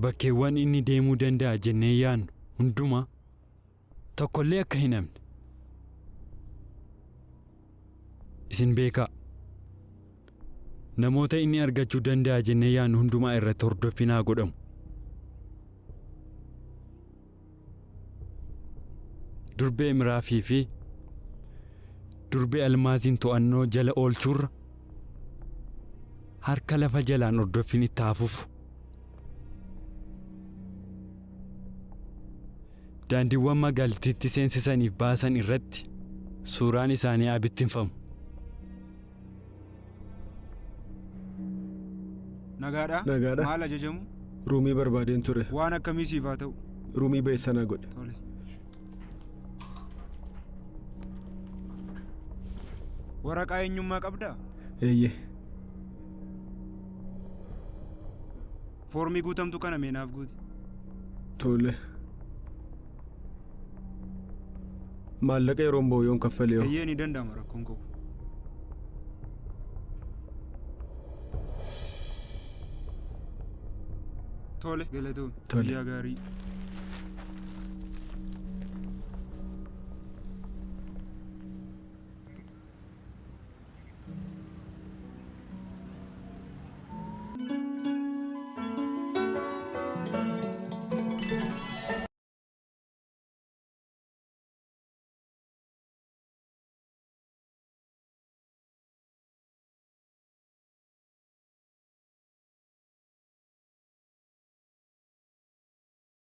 Bakkeewwan inni deemuu danda'a jennee yaadnu hundumaa tokkollee akka hin hafne. Isin beekaa. Namoota inni argachuu danda'a jennee yaadnu hundumaa irratti hordoffiin haa godhamu. Durbee Miraafii fi durbee Almaaziin to'annoo jala oolchuurra harka lafa jalaan hordoffiin itti haa fufu. Daandiiwwan magaalittiitti seensisaniif baasan irratti suuraan isaanii haa bittinfamu. Nagaadhaa? Nagaadha. Maal ajajamu? Ruumii barbaadeen ture. Waan akkamii siif haa ta'u? Ruumii ba'eessanaa godhe. Tole. Waraqaa eenyummaa qabdaa? Eeyyee. Foormii guutamtu kana mee naaf guuti. Tole. Maallaqa yeroon ba'u yoon kaffalee hoo? Eeyyee ni danda'ama rakkoon qabu. Tole galatoomi. Tole. Guyyaa gaarii.